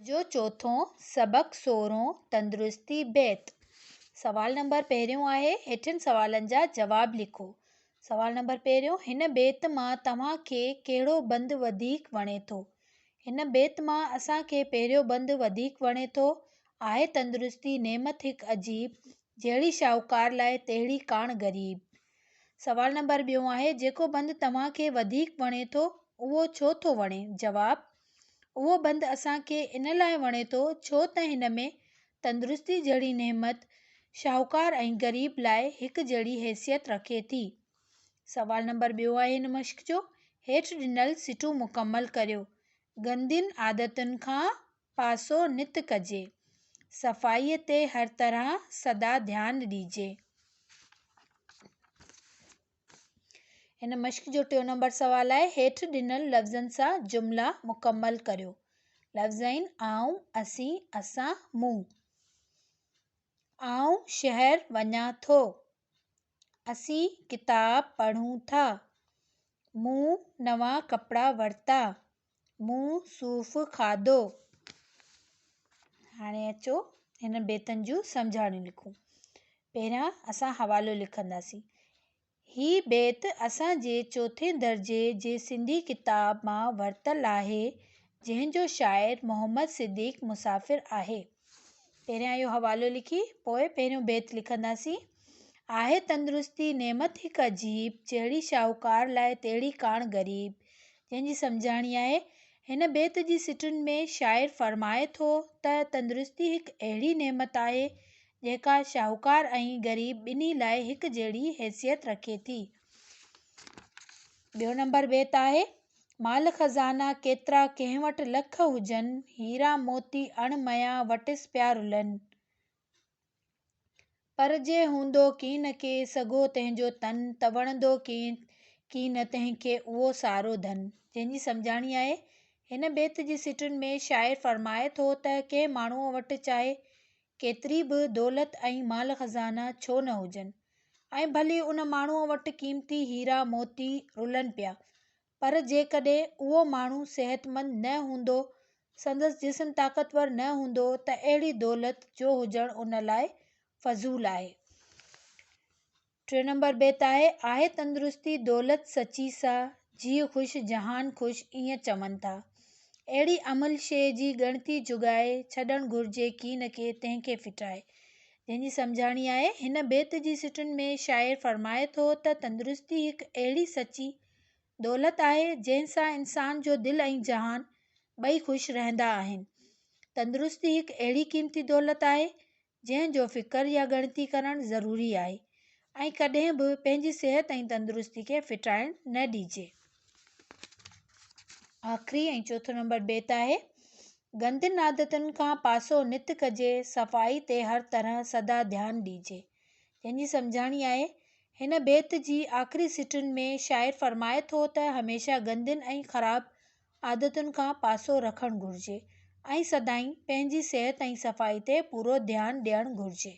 جو چوٿون سبق سورهون تندرستي بيت. سوال نمبر پهريون آهي، هيٺين سوالن جا جواب لکو. سوال نمبر پهريون، هن بيت مان توهان کي ڪهڙو بند وڌيڪ وڻي ٿو؟ هن بيت مان اسان کي پهريون بند وڌيڪ وڻي ٿو، آهي تندرستي نعمت هڪ عجيب، جهڙي شاهوڪار لاء تهڙي ڪاڻ غريب. سوال نمبر ٻيون آهي، جيڪو بند توهان کي وڌيڪ وڻي ٿو، اهو ڇو ٿو وڻي؟ جواب، اهو بند اسان کي ان لاء وڻي ٿو ڇو ته هن ۾ تندرستي جهڙي نعمت شاهوڪار ۽ غريب لاء هڪ جهڙي حيثيت رکي ٿي. سوال نمبر ٻيو آهي هن مشق جو، هيٺ ڏنل سٽون مڪمل ڪريو. گندين عادتن کان پاسو نت ڪجي. صفائيء تي هر طرح سدا ڌيان ڏجي. هن مشق جو ٽيون نمبر سوال آهي، هيٺ ڏنل لفظن سان جملا مڪمل ڪريو. لفظ آهن، آئون، اسين، اسان، مون. آئون شهر وڃان ٿو. اسين ڪتاب پڙهون ٿا. مون نوان ڪپڙا ورتا. مون صوف کاڌو. هاڻي اچو هنن بيتن جون سمجهاڻيون لکون. پهريان اسان حوالو لکنداسين. هي بيت اسان جي چوٿين درجي جي سنڌي ڪتاب مان ورتل آهي، جنهن جو شاعر محمد صديق مسافر آهي. پهريان اهو حوالو لکي پوء پهريون بيت لکنداسين. آهي تندرستي نعمت هڪ عجيب، جهڙي شاهوڪار لاء تهڙي ڪاڻ غريب. جنهن جي سمجهاڻي آهي، هن بيت جي سٽن ۾ شاعر فرمائي ٿو ته تندرستي هڪ اهڙي نعمت آهي، جيڪا شاهوڪار ۽ غريب ٻنهي لاء هڪ جهڙي حيثيت رکي ٿي. ٻيو نمبر بيت آهي، مال خزانا ڪيترا ڪنهن وٽ لک هجن، هيرا موتي اڻ ميا وٽس پيا رلن. پر جي هوندو ڪين ڪي سگهو تنهن جو تن، ته وڻندو ڪين ڪين تنهن کي اهو سارو ڌن. جنهن جي سمجهاڻي آهي، هن بيت جي سٽن ۾ شاعر فرمائي ٿو ته ڪنهن ماڻهوء وٽ چاهي ڪيتري به دولت ۽ مال خزانا ڇو نه هجن ۽ ڀلي ان ماڻهوء وٽ قيمتي هيرا موتي رلن پيا پر جيڪڏهن اهو ماڻهو صحتمند نه هوندو، سندس جسم طاقتور نه هوندو ته اهڙي دولت جو هجڻ ان لاء فضول آهي. ٽيون نمبر بيت آهي، آهي تندرستي دولت سچي سا، جيء خوش جهان خوش ائين چون ٿا. اهڙي املهه شيء جي ڳڻتي جڳائي، ڇڏڻ گهرجي ڪين کي تنهن کي ڦٽائي. جنهن جي سمجهاڻي آهي، هن بيت جي سٽن ۾ شاعر فرمائي ٿو ته تندرستي هڪ اهڙي سچي دولت آهي، جنهن سان انسان جو دل ۽ جهان ٻئي خوش رهندا آهن. تندرستي هڪ اهڙي قيمتي دولت آهي، جنهن جو فڪر يا ڳڻتي ڪرڻ ضروري آهي ۽ ڪڏهن به پنهنجي صحت ۽ تندرستي کي ڦٽائڻ نه ڏجي. آخري ۽ چوٿون نمبر بيت آهي، گندين عادتن کان پاسو نت ڪجي، صفائي تي هر طرح سدا ڌيان ڏجي. جنهن جي سمجهاڻي آهي، هن بيت جي آخري سٽن ۾ شاعر فرمائي ٿو ته هميشه گندين ۽ خراب عادتن کان پاسو رکڻ گهرجي ۽ سدائين پنهنجي صحت ۽ صفائي تي پورو ڌيان ڏيڻ گهرجي.